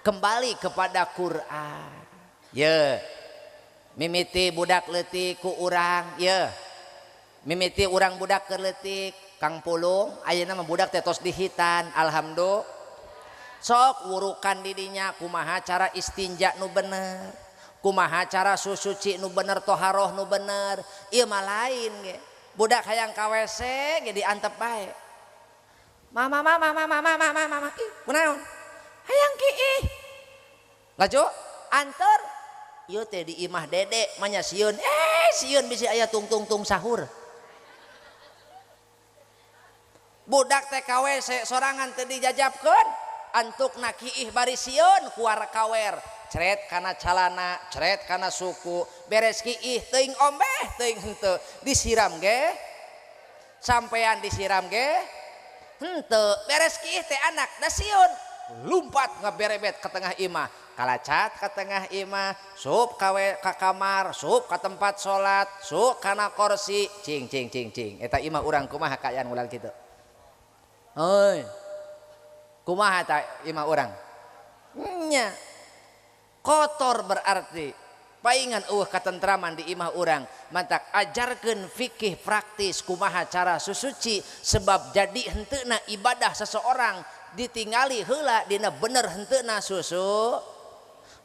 kembali kepada Quran. Ye mimiti budak leutik ku urang ye. Mimiti urang budak keur leutik Kang Pulung ayeuna mah budak teh tos dihitan alhamdulillah. Sok wurukan didinya kumaha cara istinja nu bener, kumaha cara susuci nu bener, toharoh nu bener. Ieu mah lain ge. Budak hayang ka WC ge diantep bae. Mama mama mama mama mama mama ih kunaon? Hayang kiih. Laju anter ieu teh di imah dede manya sieun. Sieun bisi aya tungtung-tung sahur. Budak teh ka WC sorangan teu dijajabkeun. Antukna kiih bari sieun kuar kawer, cret kana calana, cret kana suku, beres kiih teuing ombeh teuing henteu, disiram ge sampean disiram ge henteu, beres kiih teh anak da sieun lumpat ngaberebet ke tengah imah, kalacat ke tengah imah, sup kawe ka kamar, sup ka tempat salat, sup kana kursi, cing cing cing cing eta imah urang kumaha kaayaan ulah kitu. Heuy. Kumaha ta imah urang? Nya. Kotor berarti paingan eueuh katentraman di imah urang. Mantak ajarkeun fikih praktis kumaha cara susuci sebab jadi henteuna ibadah seseorang ditingali heula dina bener henteuna susu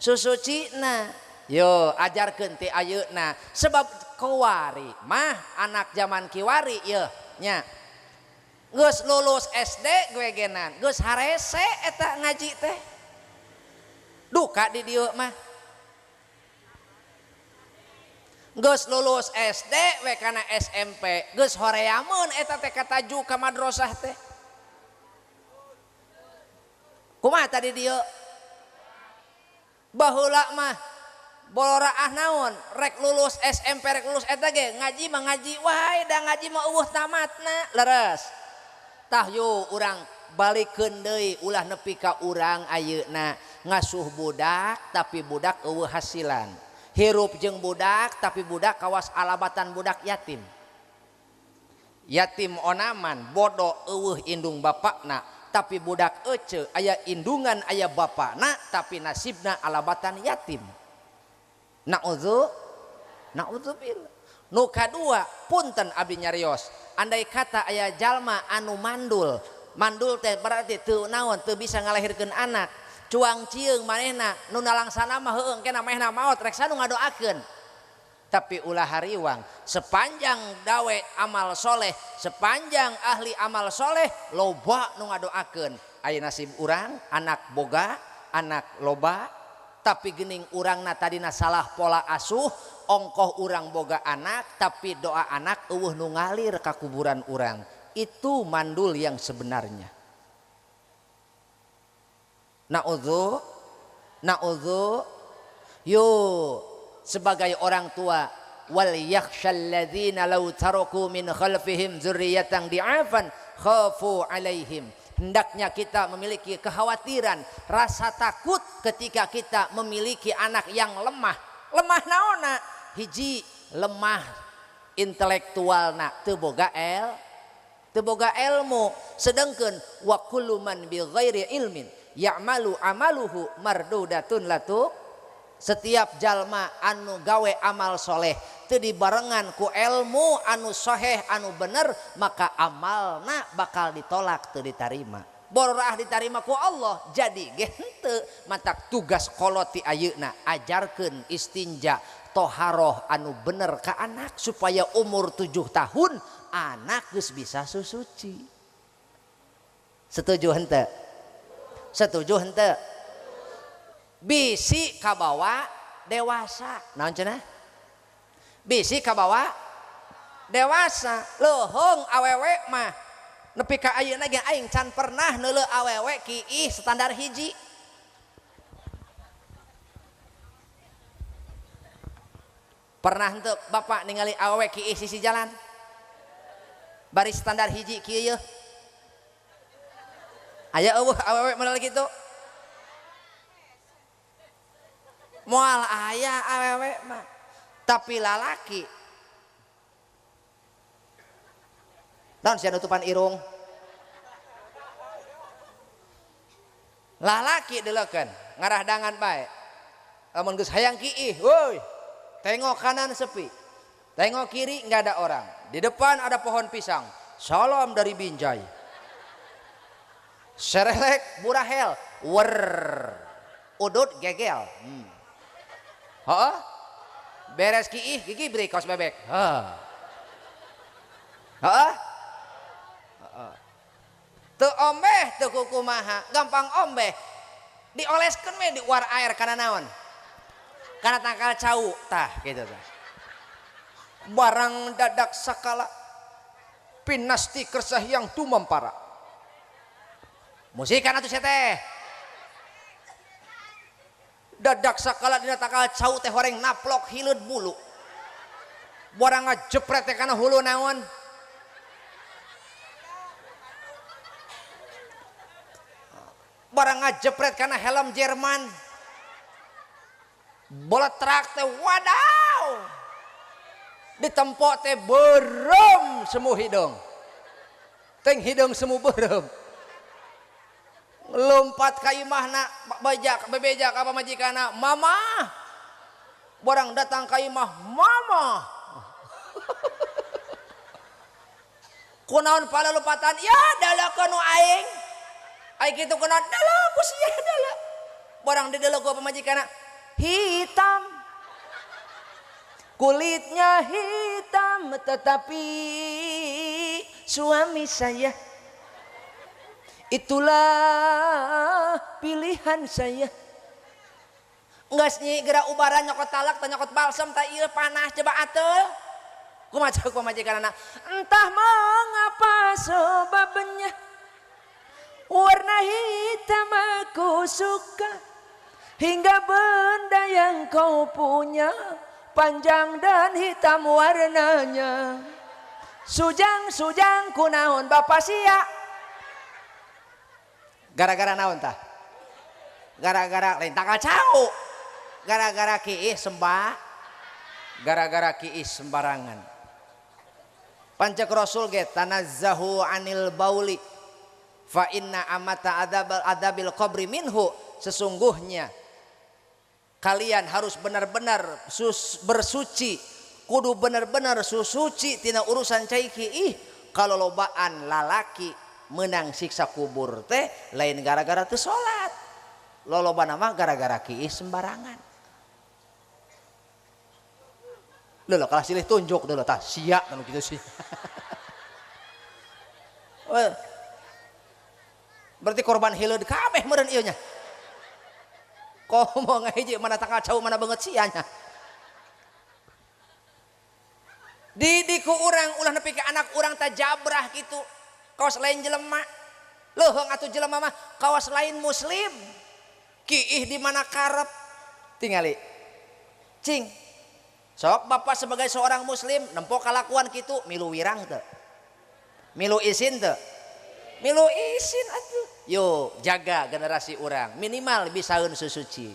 susucina. Yo ajarkeun ti ayeuna sebab kowari mah anak zaman kiwari yeuh nya. Geus lulus SD gue genan, geus harese eta ngaji teh. Duka di dieu mah. Geus lulus SD we kana SMP, geus horeameun eta teh kataju ka madrasah teh. Kumaha tadi dieu? Baheula mah boloraah naon, rek lulus SMP rek lulus eta ge ngaji mah ngaji wae da ngaji mah eueuh tamatna, leres. Tah yo urang balikeun deui ulah nepi ka urang ayeuna ngasuh budak tapi budak eueuh hasilan. Hirup jeung budak tapi budak kawas alabatan budak yatim. Yatim onaman bodoh eueuh indung bapakna tapi budak ece aya indungan aya bapakna tapi nasibna alabatan yatim. Naudzubillah. Nu kadua punten abdi nyarios. Andai kata aya jalma anu mandul, mandul teh berarti teu naon teu bisa ngalahirkeun anak. Cuang cieung manehna nu nalangsana mah heueung kena manehna maot rek sanu ngadoakeun. Tapi ulah hariwang sepanjang dawe amal soleh, sepanjang ahli amal soleh loba nu ngadoakeun. Aya nasib urang anak boga, anak loba, tapi geuning urangna tadina salah pola asuh. Ongkoh urang boga anak tapi doa anak eueuh nu ngalir ka kuburan urang. Itu mandul yang sebenarnya. Naudzu, naudzu. Yo sebagai orang tua Wal yakhshal ladzina law taraku min khalfihim dzurriyyatan di'afan khafu alaihim. Hendaknya kita memiliki kekhawatiran, rasa takut ketika kita memiliki anak yang lemah. Lemah naonna? Hiji, lemah intelektualna, teu boga teu boga ilmu. Sedangkan wa kullu man bi ghairi ilmin ya'malu amaluhu mardudatun latu. Setiap jalma anu gawe amal soleh teu dibarengan ku ilmu anu soheh anu bener, maka amalna bakal ditolak teu ditarima. Boroah ditarima ku Allah jadi ge henteu. Matak tugas kolot ti ayeuna ajarkeun istinja toharoh anu bener ka anak supaya umur 7 tahun anak geus bisa susuci. Setuju henteu? Setuju henteu? Bisi kabawa dewasa. Naon cenah? Bisi kabawa dewasa. Leuheung awewe mah nepi ka ayeuna ge aing can pernah neuleuh awewe kiih standar hiji. Pernah henteu bapak ningali awewe kiih sisi jalan? Bari standar hiji kieu yeuh. Aya eueuh awewe model kitu? Moal aya awewe mah. Tapi lalaki naon sia nutupan irung? Lalaki deleukeun ngarahdangan bae. Lamun geus hayang kiih, woi, tengok kanan sepi, tengok kiri nggak ada orang, di depan ada pohon pisang, salam dari Binjai, serelek burahel, wer, udut gegel. Heeh. Beres kiih gigi beri kaos bebek. Heeh. Heeh. Teu ombeh teu kukumaha, gampang ombeh. Dioleskeun we di war air kana naon? Kana tangkal cau tah kitu tah. Barang dadak sakala pinasti kersah yang tumampara. Musikan atuh sia teh. Dadak sakala dina tangkal cau teh horeng naplok hileud bulu. Barang ngajepret teh kana hulu naon? Barang ngajepret kana helm Jerman. Bola trak teh wadaw. Ditempok teh beureum semu hideung. Teng hideung semu beureum. Lompat ka imahna bejak bebeja ka pamajikanna, mama. Barang datang ka imah, mama. Kunaon pala lompatan? Ya dalakeun nu aing. Aing kitu kunaon? Dala ku sia dala. Barang didelok ku pamajikanna, hitam. Kulitnya hitam tetapi suami saya itulah pilihan saya. Geus nyi geura ubaran nyokot talak teh nyokot balsem teh ieu panas coba ateul. Kumaha cek pamajikanna? Entah mengapa sebabnya warna hitam aku suka, hingga benda yang kau punya panjang dan hitam warnanya. Sujang-sujang kunaon bapak sia. Gara-gara naon tah? Gara-gara lain tangkal cau. Gara-gara kiih sembah. Gara-gara kiih sembarangan. Pancek Rasul ge tanazzahu anil bauli fa inna amata adzabal adzabil qabri minhu. Sesungguhnya kalian harus benar-benar bersuci, kudu benar-benar susuci tina urusan cai kiih. Kalau lobaan lalaki menang siksa kubur teh lain gara-gara teu salat, lolobana mah gara-gara kiih sembarangan. Lho kalah silih tunjuk dulu tah sia nu kitu sih. Berarti korban hileud kabeh meureun ieu nya. Komo ngahiji mana tangkal cau mana beungeut sia nya. Didiku urang ulah nepi ka anak urang tajabrah kitu. Kawas lain jelema. Leuheung atuh jelema mah kawas lain muslim. Kiih di mana karep tingali. Cing. Sok bapak sebagai seorang muslim nempo kalakuan kitu milu wirang teu? Milu isin teu? Milu isin atuh. Yuk jaga generasi urang minimal bisaeun susuci.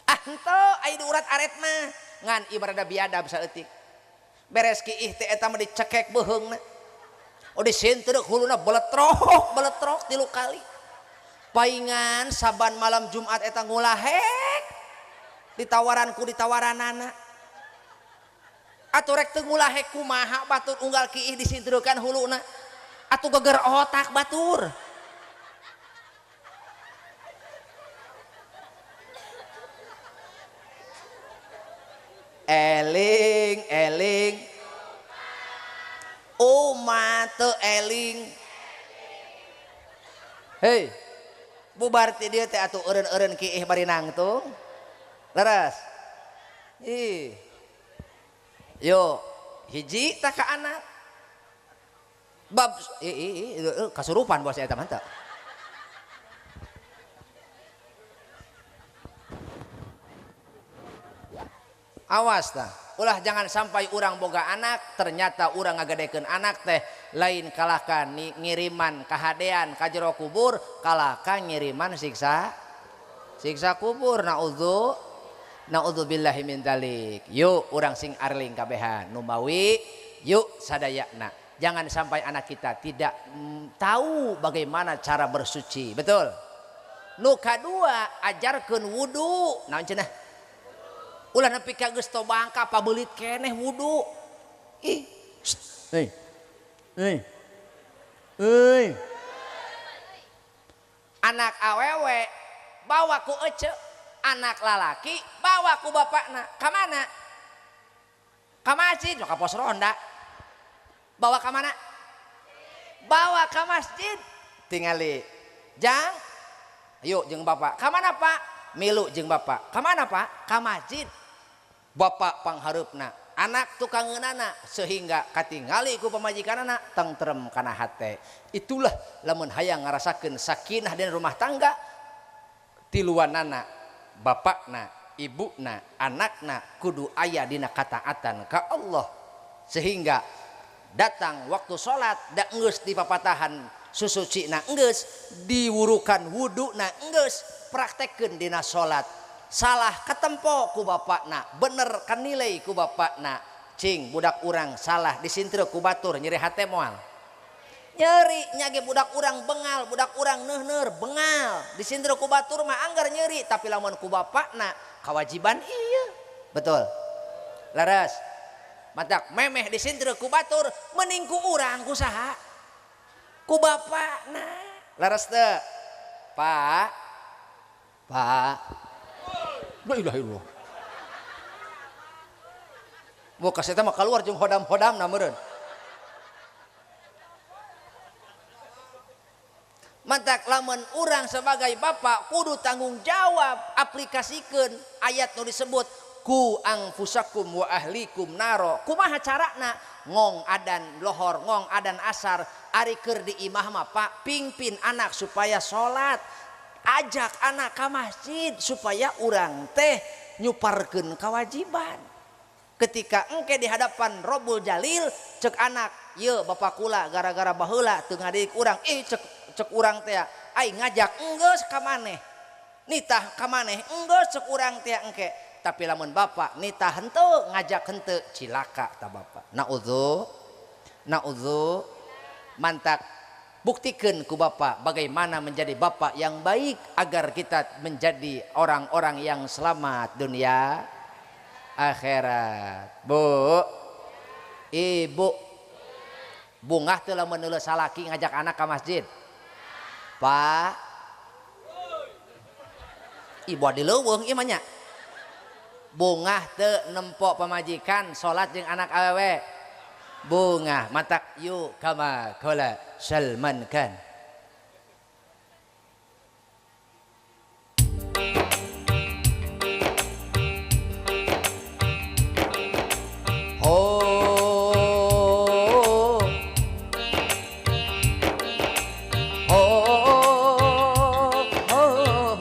Ah henteu aya di urat aret mah ngan ibarada biadab saeutik. Beres kiih teh eta mah dicekek beuheungna. Oh disintereuk huluna beletrok beletrok 3 kali. Paingan saban malam Jumat eta ngulahek ditawaran ku ditawaranana. Atuh rek teu ngulahek kumaha batur unggal kiih disintereukan huluna. Atuh geger otak batur. Eling eling umat teu eling. Hei, bubar ti dieu teh atuh eureun-eureun kiih bari nangtung. Leres. Ih. Yo, hiji tah ka anak. Bab kasurupan bos eta mah teu. Awas tah, ulah jangan sampai urang boga anak ternyata urang ngagedekeun anak teh lain kalahkan ngiriman kahadean ka jero kubur, kalahkan ngiriman siksa siksa kubur. Naudzubillahi min dzalik. Yuk urang sing arling kabehan numawi yuk sadayana. Jangan sampai anak kita tidak tahu bagaimana cara bersuci. Betul. Nu kadua ajarkeun wudu. Naon cenah? Ulah nepi ka geus tobangka pabelit keneh wudu. Ih. Hei. Hei. Hei. Anak awewe bawa ku ece, anak lalaki bawa ku bapakna. Ka mana? Ka masjid, ka pos ronda. Bawa ka mana? Bawa ka masjid. Tingali. Jang, yuk jeung bapak. Ka mana, Pak? Milu jeung bapak. Ka mana, Pak? Ka masjid. Bapak panghareupna, anak tukangeunana sehingga katingali ku pamajikanana tengtrem kana hate. Itulah lamun hayang ngarasakeun sakinah dina rumah tangga tiluanana, bapakna, ibuna, anakna kudu aya dina kataatan ka Allah sehingga datang waktu salat da geus dipapatahan susucina geus, diwurukan wuduna geus, praktekkeun dina salat. Salah ketempo ku bapakna, bener kanilai ku bapakna. Cing budak urang salah disintreu ku batur nyeri hate moal. Nyeri nyage budak urang bengal, budak urang neuhneur bengal. Disintreu ku batur mah anggar nyeri, tapi lamun ku bapakna kewajiban iya. Betul. Leres. Matak memeh disintreu ku batur mending ku urang ku saha? Ku bapakna. Leres teu? Pak. Pak. La ilaha illallah. Mau kasih mah keluar jeung hodam-hodamna meureun. Mantak lamun urang sebagai bapak kudu tanggung jawab aplikasikeun ayat nu disebut ku angfusakum wa ahlikum naro. Kumaha carana? Ngong adan lohor, ngong adan asar, ari keur di imah mah Pak, pingpin anak supaya salat. Ajak anak ke masjid supaya urang teh nyuparkeun kewajiban. Ketika engke di hadapan Robul Jalil cek anak, "Ye bapak kula gara-gara baheula teu ngadidik urang." Ih cek urang teh ai ngajak enggeus ka maneh. Nitah ka maneh enggeus cek urang teh engke. Tapi lamun bapak nitah henteu ngajak henteu cilaka ta bapak. Naudzu mantak. Buktikan ku bapak bagaimana menjadi bapak yang baik agar kita menjadi orang-orang yang selamat dunia akhirat. Bu, ibu, bungah teu lamun neuleuh salaki ngajak anak ke masjid. Pak, ibu di leuweung ieu mah nya. Bungah teu nempo pamajikan salat jeung anak awewe. Bungah matak yuk kama qala Salman Khan. Oh, oh, oh, oh.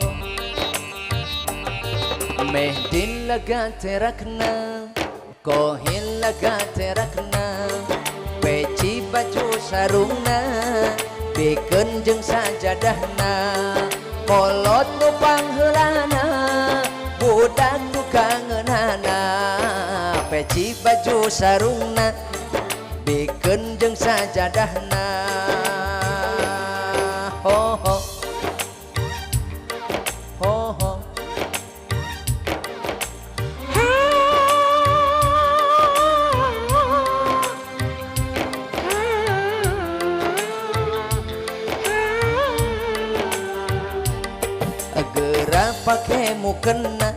Meh din laga terakna Kohilaga terakna peci baju sarungna bikeun jeung sajadahna kolot nu pangheulana budak nu kangeunana peci baju sarungna bikeun jeung sajadahna ho ho ho ho. Geura pake mukena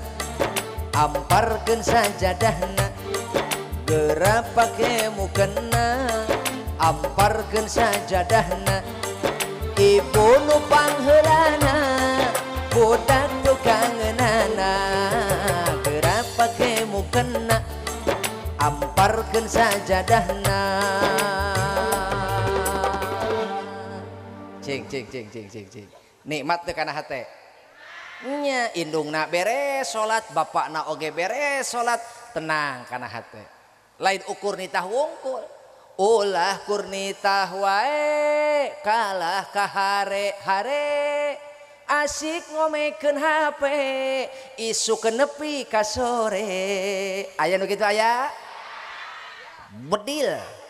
amparkeun sajadahna geura pake mukena amparkeun sajadahna ibu nu pangheulana budak nu kangeunana geura pake mukena amparkeun sajadahna. Cing cing cing cing cing cing nikmat teu kana hate nya indungna beres salat bapakna oge beres salat tenang kana hate lain ukur nitah wungkul ulah kur nitah wae kalah ka hare-hare asik ngomekeun HP isuk nepi ka sore aya nu kitu aya bedil.